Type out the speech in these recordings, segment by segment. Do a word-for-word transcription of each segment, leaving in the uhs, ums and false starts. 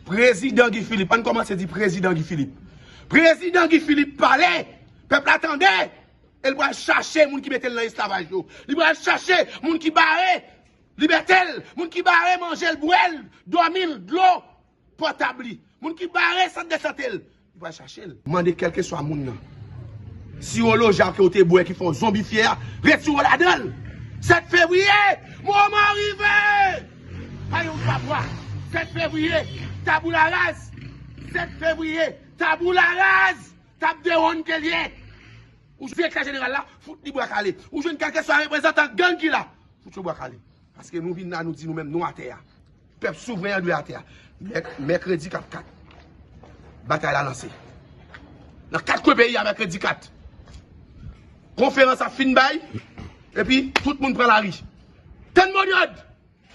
Prezidan Guy Philippe, ann kòmanse di Prezidan Guy Philippe. Prezidan Guy Philippe pale, pèp la tande, e l pral chache moun ki mete l nan esklavaj yo. Li pral chache moun ki bare libète l, moun ki bare manje l, bwè l, dòmi l, dlo potab li, moun ki bare sant de sante l. Li pral chache l. Mande kèlkeswa moun nan. Siwo loja ke w te bwè ki fè w zonbifye a, retire w ladan l. Sèt fevriye, moman rive! Pa gen wout pa bwa. Sèt fevriye, tabou la raz. Sèt fevriye, tabou la raz. Tab de wonn ke l ye. Ou jwenn direktè jeneral la, fout li bwa kale. Ou jwenn kèlkeswa reprezantan gang ki la, fout yo bwa kale. Paske nou vin la, nou di nou menm, nou atè a. Pèp souvren an dwe atè a. Mèk-, mèkredi k ap kat, batay la lanse. Nan kat kwen peyi a, mèkredi kat. Konferans ap fin bay, epi tout moun pran lari. Tann modòd!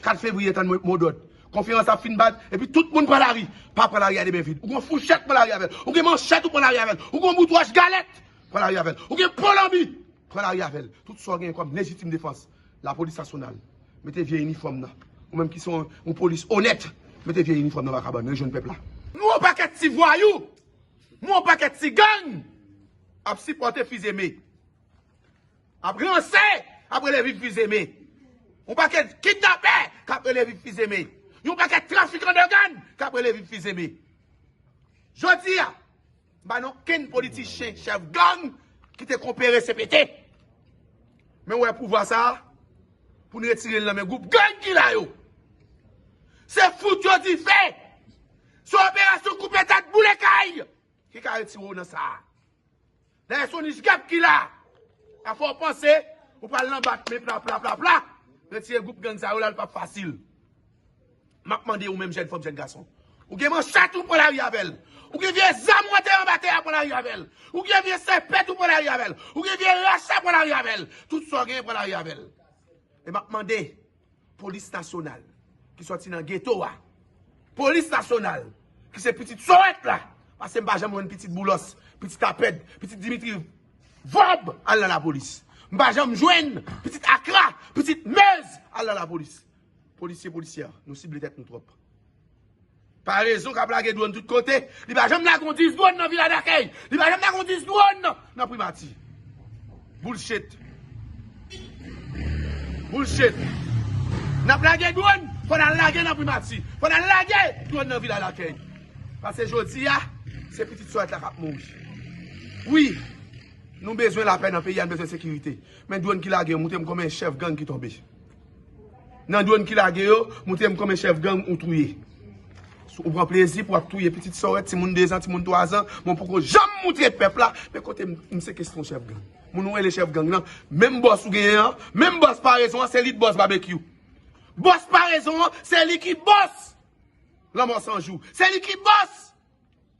Kat fevriye, tann mo-, modòd. Konferans ap fin bat, epi tout moun pran lari. Pa pran lari a de men vid. Ou gen fouchèt, pran lari avè l. Ou gen manchèt, ou pran lari avè l. Ou gen bout wòch galèt, pran lari avè l. Ou gen po lanbi, pran lari avè l. Tout sa w genyen kòm lejitim defans. Lapolis nasyonal, mete vye inifòm nan. Ou menm ki se yon, yon polis onèt, mete vye inifòm nan vagabòn nan, jwenn pèp la. Nou yon pakèt ti vwayou, nou yon pakèt ti gang ap sipòte Fizeme. Ap ranse, ap rele viv Fizeme. Yon pakèt kidnapè k ap rele viv Fizeme. Yon pakèt trafikan de gang k ap rele viv Fizeme. Jodi a, m pa nan okenn politichen chèf gang ki te konpere C P T. Men w wè pouvwa sa a, pou n retire l nan men gwoup gang ki la yo. Se fout yo dife. Se operasyon koupe tèt boule kay ki ka retire w nan sa a. Dayè se yon nich gèp ki la. Afè w panse ou pral nan bat men pla pla pla pla. Retire gwoup gang sa yo la, l p ap fasil. M ap mande ou menm jèn fanm, jèn gason. Ou gen manchèt ou pran lari avè l. Ou gen vye zam ou antere anba tè a pran lari avè l. Ou gen vye sèpèt ou pran lari avè l. Ou gen vye racha pran lari avè l. Tout sa w genyen pran lari avè l. E m ap mande polis nasyonal ki sòti nan geto a. Polis nasyonal ki se pitit Sowèt la. Paske m pa janm jwenn pitit Boulòs, pitit Apèd, pitit Dimitri Vòb al nan lapolis. M pa janm jwenn pitit Akra, pitit Mez al nan lapolis. Polisye, polisyè, nou sible tèt nou twòp. Parezon k ap lage dwòn tout kote. Li pa janm lage yon dis dwòn nan Vila Dakèy. Li pa janm lage yon dis dwòn nan, nan Primati. Bullshit. Bullshit. N ap lage dwòn, fò n al lage nan Primati. Fò n al lage dwòn nan Vila Dakèy. Paske jodi a, se pitit Sowèt la k ap mouri. Wi, nou bezwen lapè nan peyi a, nou bezwen sekirite. Men dwòn ki lage yo, montre m konbyen chèf gang ki tonbe. Nan dwòn ki lage yo, montre m konbyen chèf gang ou touye. Ou pran plezi pou w ap touye pitit Sowèt, timoun dezan, timoun twazan, men w poko janm montre pèp la, men kote m, m sekestre yon chèf gang. Moun ou rele chèf gang nan, menm bòs ou genyen an, menm bòs Parezon an, se li k bòs Babekyou. Bòs Parezon an, se li ki bòs Lanmò San Jou. Se li ki bòs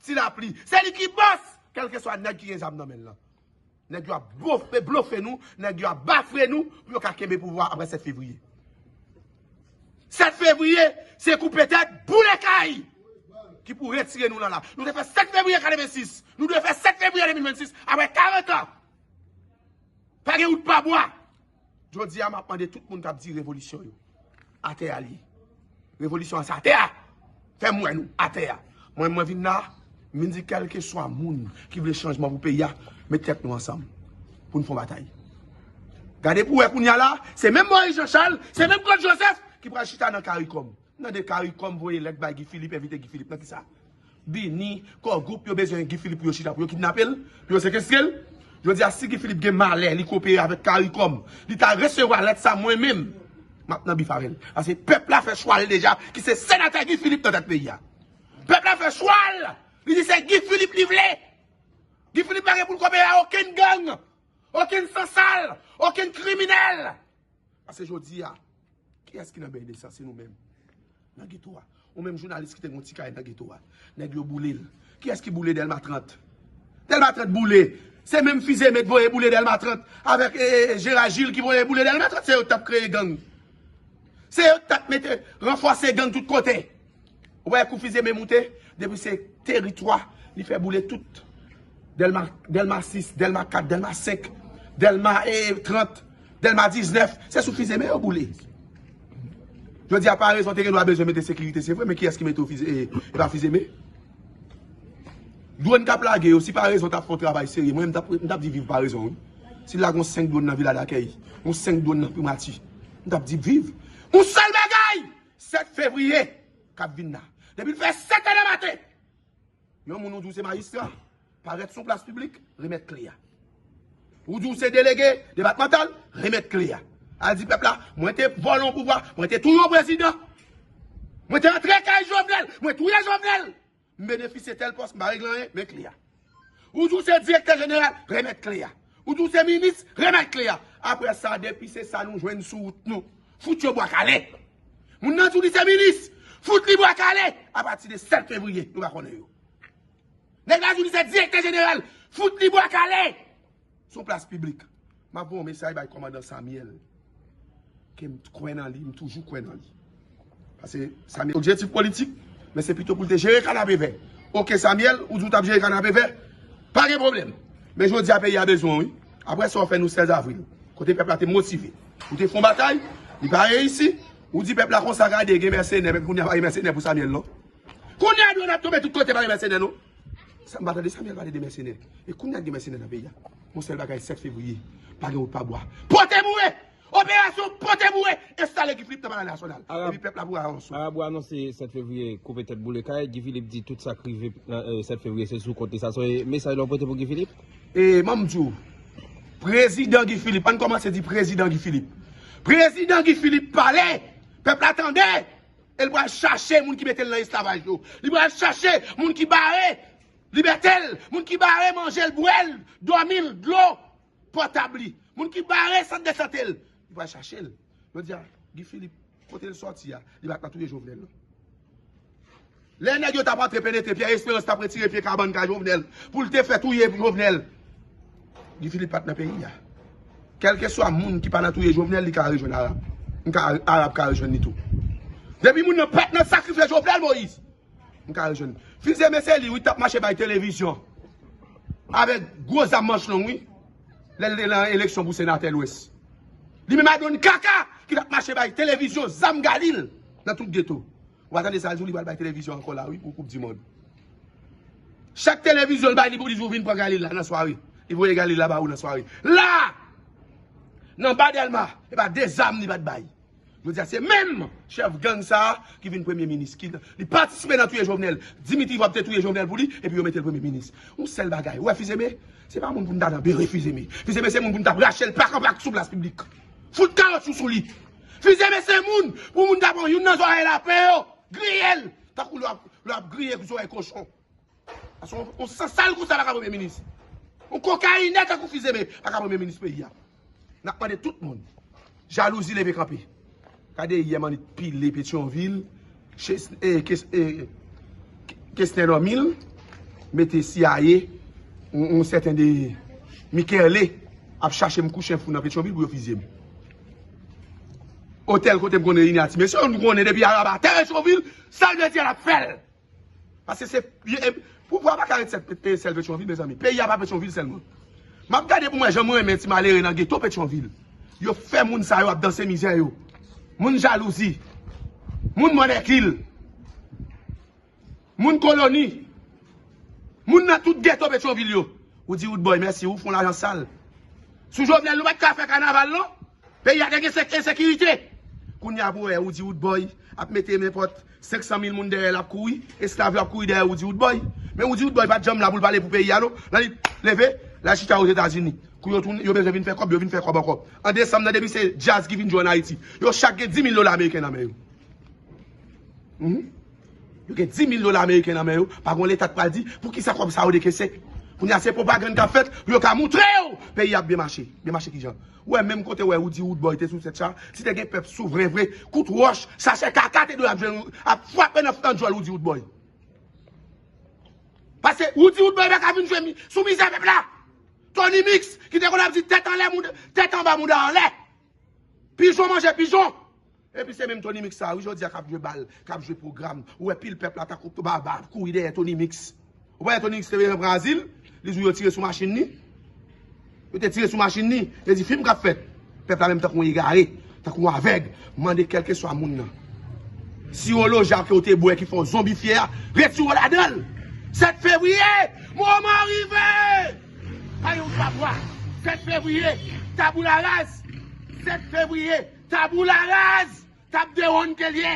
Ti Lapli. Se li ki bòs, kèlkeswa nèg ki gen zam nan men l lan. Nèg yo ap blofe, blofe nou, nèg yo ap bafre nou pou yo ka kenbe pouvwa apre sèt fevriye. Sèt fevriye, se koupe tèt, boule kay ki pou retire nou nan la. Nou te fè sèt fevriye katrevensis, nou dwe fè sèt fevriye de mil vennsis, apre karant an. Pa gen wout pa bwa. Jodi a, m ap mande tout moun k ap di revolisyon yo atè a l ye. Revolisyon an se atè a. Fè m wè nou atè a. Mwen, mwen vin la, m vin di kèlkeswa moun ki vle chanjman pou peyi a, met tèt nou ansanm pou n fè yon batay. Gade pou w wè kounye a la, se menm Moyiz Janchal, se menm Claude Joseph ki pral chita nan Karikòm. Nan de Karikòm voye lèt bay Guy Philippe, envite Guy Philippe nan kisa? Bini, Core Group, yo bezwen Guy Philippe pou yo chita, pou yo kidnape l, pou yo sekestre l. Jodi a, si Guy Philippe gen malè, li kopere avèk Karikòm, li ta resevwa lèt sa mwen menm, m ap nan bif avè l. Paske pèp la fè chwa l deja, ki se senatè Guy Philippe nan tèt peyi a. Pèp la fè chwa l, li di se Guy Philippe li vle. Guy Philippe pa gen pou l kopere a okenn gang, okenn sansal, okenn kriminèl. Paske jodi a, kiyès ki nan beny de san? Se nou menm. Nan geto a. Ou menm jounalis ki te gen yon ti kay nan geto a. Nèg yo boule l. Kiyès ki boule Dèlma trant? Dèlma trant boule. Se menm Fizeme t voye boule Dèlma trant avèk, e, e, Gérard Gilles ki voye boule Dèlma trant. Se yo t ap kreye gang. Se yo t ap mete, ranfòse gang tout kote. Ou wè kou Fizeme moute, depi se teritwa, li fè boule tout. Dèlma, Dèlma sis, Dèlma kat, Dèlma senk, Dèlma, e, trant, Dèlma diznèf, se sou Fizeme yo boule. Jodi a, Parezon te gen dwa bezwen mete sekirite, se vre, men kiyès ki mete w Fize-, e, e pa Fizeme? Dwòn k ap lage yo, si Parezon t ap fè yon travay serye, mwen, m t ap, m t ap di viv Parezon, wi. Si l lage yon senk dwòn nan Vila Dakèy, yon senk dwòn nan Primati, m t ap di viv. Yon sèl bagay, sèt fevriye k ap vin la. Depi l fè sèt è nan maten, yon moun ou di w se majistra, parèt sou plas piblik, remèt kle a. Ou di w se delege depatmantal, remèt kle a. Al di pèp la, mwen te vòlè yon pouvwa, mwen te touye yon prezidan, mwen te antre kay Jovenel, mwen touye Jovenel, m benefisye tèl pòs, m pa regle anyen, men kle a. Ou di w se direktè jeneral, remèt kle a. Ou di w se minis, remèt kle a. Apre sa, depi se sa nou jwenn sou wout nou, fout yo bwa kale. Moun nan di w li se minis, fout li bwa kale. Apati de sèt fevriye, nou pa konnen yo. Nèg la di w li se direktè jeneral, fout li bwa kale. Sou plas piblik. M ap voye yon mesaj bay kòmandan Samuel. Ke m kwè nan li, m toujou kwè nan li. Paske Samuel objektif politik, men se pito pou l te jere kanapevè. Oke, Samuel, ou di w t ap jere kanapevè? Pa gen pwoblèm. Men jodi a peyi a bezwen w, wi. Apre sa w fè nou sèz avril, kote pèp la te motive. Ou te fè yon batay, li pa reyisi. Ou di pèp la konsa, gade, gen mèsenè, men kounye a pa gen mèsenè pou Samuel, non. Kounye a nou ap tonbe tout kote pa gen mèsenè, non. Sa m pa tande Samuel pale de mèsenè. E kounye a gen mèsenè nan peyi a. Yon sèl bagay, sèt fevriye, pa gen wout pa bwa. Pote boure! Operasyon pote boure! Enstale Guy Philippe nan Palè Nasyonal. Epi pèp la pou avanse. Arab ou anonse sèt fevriye koupe tèt boule kay, Guy Philippe di tout sa k rive nan, eh, sèt fevriye se sou kont li. Sa se mesaj la w pote pou Guy Philippe? E manm di w, prezidan Guy Philippe, ann kòmanse di prezidan Guy Philippe. Prezidan Guy Philippe pale, pèp la tande! E l pral chache moun ki mete l nan esklavaj yo. Li pral chache moun ki bare libète l, moun ki bare manje l, bwè l, dòmi l, dlo, pòtab li, moun ki bare sant de sante l. Li pral chache l. Jodi a, Guy Philippe, kote l sòti a, li pa t nan touye Jovenel, non. Lè nèg yo t ap antre penetre, Pierre Espérance t ap retire pye kabann kay Jovenel pou l te fè touye Jovenel. Guy Philippe pa t nan peyi a. Kèlkeswa moun ki pa nan touye Jovenel, li ka rejwenn Arab. M ka, Arab ka rejwenn li tou. Depi moun nan pa t nan sakrifye Jovenel Moïse, m ka rejwenn. Fizeme se li, wi, t ap mache bay televizyon avèk gwo zam manch long, wi. Lè l te nan eleksyon pou senatè Lwès. Li menm ak Don Kaka ki t ap mache bay televizyon, zam Galil nan tout geto. Ou pa tande sa l di w, li pral bay televizyon ankò la, wi, pou koup di mond. Chak televizyon l bay li pou li di w vin pran Galil la nan sware. Li voye Galil la ba ou nan sware. La! Nan Ba Dèlma, e pa de zam li pa t bay. Jodi a, se menm chèf gang sa a ki vin premye minis, ki li patisipe nan touye Jovenel. Dimitri Vorbe te touye Jovenel pou li, epi yo mete l premye minis. Yon sèl bagay, ou wè Fizeme, se pa moun pou n ta nan bere Fizeme. Fizeme se moun pou n t ap rache l pak an pak sou plas piblik. Fout kawotchou sou li. Fizeme se moun pou moun ta pran youn nan zòrèy lapen yo, griye l, tankou lè w ap, lè w ap griye zòrèy kochon. Paske yon, yon sansal konsa pa ka premye minis. Yon kokayinè tankou Fizeme pa ka premye minis peyi a. N ap mande tout moun. Jalouzi leve kanpe. Gade yè Mannik pile Petyonvil, Ches-, eh, Kes-, eh, Kesnè dòmi l, mete C I A, yon, yon sèten de Mikerle ap chache m kou chen fou nan Petyonvil pou yo fizye m. Otèl kote m konn reyini a ti mesye, nou konnen depi Arab atè Petyonvil, sa l vle di a l ap fè l. Paske se, e, pouvwa pa ka ret sèl, e, sèl Petyonvil, mezanmi. Peyi a pa Petyonvil sèlman. M ap gade pou m wè jan mwen renmen ti malere nan geto Petyonvil. Yo fè moun sa yo ap danse mizè yo. Moun jalouzi. Moun mannèkil. Moun koloni. Moun nan tout geto Petyonvil yo. Ou di Woodboy, mèsi, ou fè yon lajan sal. Sou Jovenel, nou pa t ka fè kanaval, non? Peyi a te gen sek-, ensekirite. Kounye a pou wè, ou di Woodboy ap mete nenpòt senk san mil moun dèyè l ap kouri, esklav yo ap kouri dèyè Woody Woodboy. Men Woody Woodboy pa t janm la pou l pale pou peyi a, non. Nan li leve, l al chita Ozetazini. Kou yo tounen, yo bezwen vin fè kòb, yo vin fè kòb ankò. An desanm nan, depi se djaz ki vin jwe ann Ayiti, yo chak gen dis mil dola ameriken nan men yo. Mhm. Yo gen dis mil dola ameriken nan men yo, pa gen yon leta k pral di poukisa kòb sa yo dekese. Kounye a se pwopagann k ap fèt pou yo ka montre w peyi a ap byen mache. Byen mache kijan? Ou wè menm kote w wè Woody Woodboy te sou tèt sa, si te gen pèp souvren vre, kout wòch, sachè kaka te dwe ap jwenn, ap frape nan, nan djòl Woody Woodboy. Paske Woody Woodboy pa ka vin jwe mi-, sou mizè pèp la. Tony Mix, ki te konn ap di tèt anlè, mouda, tèt anba, mouda anlè. Pijon manje pijon. Epi se menm Tony Mix sa, wi, jodi a k ap jwe bal, k ap jwe pwogram. Ou wè pil pèp la tankou ba, ba, ap kouri dèyè Tony Mix. Ou pa wè Tony Mix te vin pran azil, li di w yo tire sou machin li. Yo te tire sou machin li, yo di fim k ap fèt. Pèp la menm tankou yon egare, tankou yon avèg. Mande kèlkeswa moun nan. Siwo loja ke w te bwè ki fè w zonbifye a, retire w ladan l. Sèt fevriye, moman rive! Kay ou pa bwa. Sèt fevriye, taboula raz. Sèt fevriye, taboula raz. Tab de wonn ke l ye.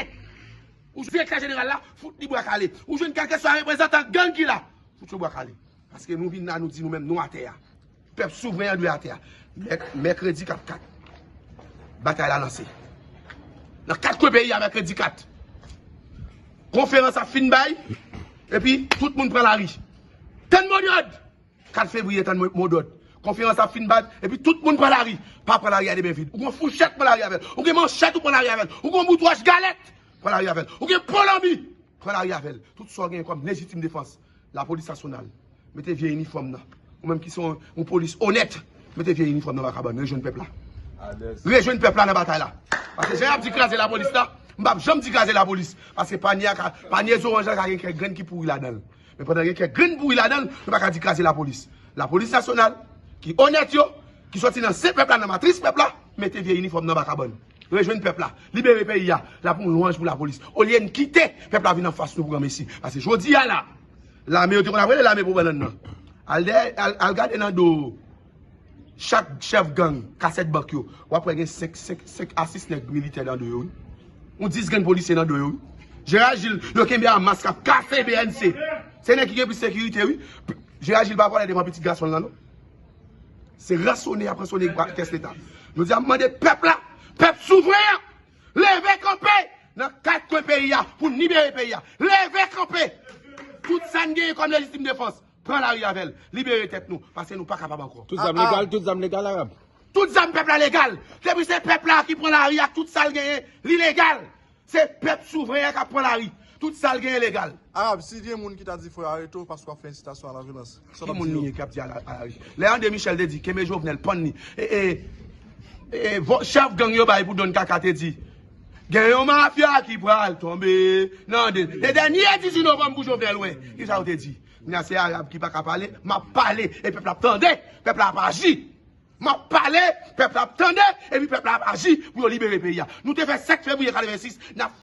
Ou direktè jeneral la, fout li bwa kale. Ou jwenn kèlkeswa reprezantan gang ki la, fout yo bwa kale. Paske nou vin la, nou di nou menm, nou atè a. Pèp souvren an dwe atè a. Mèk-, mèkredi k ap kat, batay la lanse. Nan kat kwen peyi a, mèkredi kat. Konferans ap fin bay, epi tout moun pran lari. Tann modòd! Kat fevriye, tann mo-, modòd. Konferans ap fin bat, epi tout moun pran lari. Pa pran lari a de men vid. Ou gen fouchèt, pran lari avè l. Ou gen manchèt, ou pran lari avè l. Ou gen bout wòch galèt, pran lari avè l. Ou gen polanbi, pran lari avè l. Tout sa w genyen kòm lejitim defans, lapolis nasyonal, mete vye inifòm nan. Ou menm ki se yon, yon polis onèt, mete vye inifòm nan ba kabann. Rejwenn pèp la. Rejwenn pèp la nan batay la. Paske jan y ap di kraze lapolis la, m p ap janm di kraze lapolis. Paske panye a ka, panye zoranj la ka gen kèk grenn ki pouri ladan l. Men pandan gen kèk grenn pouri ladan l, nou pa ka di kraze lapolis. Lapolis nasyonal, ki onèt yo, ki soti nan sen pèp la, nan matris pèp la, mete vye inifòm nan ba kabann. Rejwenn pèp la, libere peyi a, la pou yon lwanj pou lapolis. Olye n kite pèp la vin anfas nou pou granmesi. Paske jodi a la, lame yo te konn ap rele lame pou bannann nan. Al dèyè, al, al gade nan do chak chèf gang, kasèt bank yo, w ap wè gen senk, senk, senk a sis nèg militè nan do yo, wi. Yon dis grenn polisye nan do yo, wi. Jeral Jil, yo kenbe a mas k ap kase B N C. Se nèg ki gen plis sekirite, wi. Jeral Jil pa vòlè devan pitit gason l nan, non. Se ransone y ap ransone kès Leta. Nou di ap mande pèp la, pèp souvren an, leve kanpe nan kat kwen peyi a pou n libere peyi a. Leve kanpe! Tout sa n genyen kòm lejitim defans, pran lari avè l. Libere tèt nou, paske nou pa kapab ankò. Tout zam legal, tout zam legal, Arab. Tout zam pèp la legal. Depi se pèp la ki pran lari ak tout sa l genyen, li legal. Se pèp souvren an k ap pran lari. Tout sa l genyen legal. Arab, si gen moun ki ta di fò yo arete w paske w ap fè ensitasyon a lavyolans, sa w t ap di yo? Ki moun li ye k ap di a la, a la ri? Lè André Michel te di, kenbe Jovenel, pann li. E, e, e, vo-, chèf gang yo bay pou Don Kaka te di, gen yon mafya ki pral tonbe nan de, e dènye dizuit novanm pou Jovenel wè. Kisa yo te di? Kounya se Arab ki pa ka pale, m ap pale, e pèp la ap tande, pèp la ap aji. M ap pale, pèp la ap tande, epi pèp la ap aji pou yo libere peyi a. Nou te fè sèt fevriye katrevensis, n ap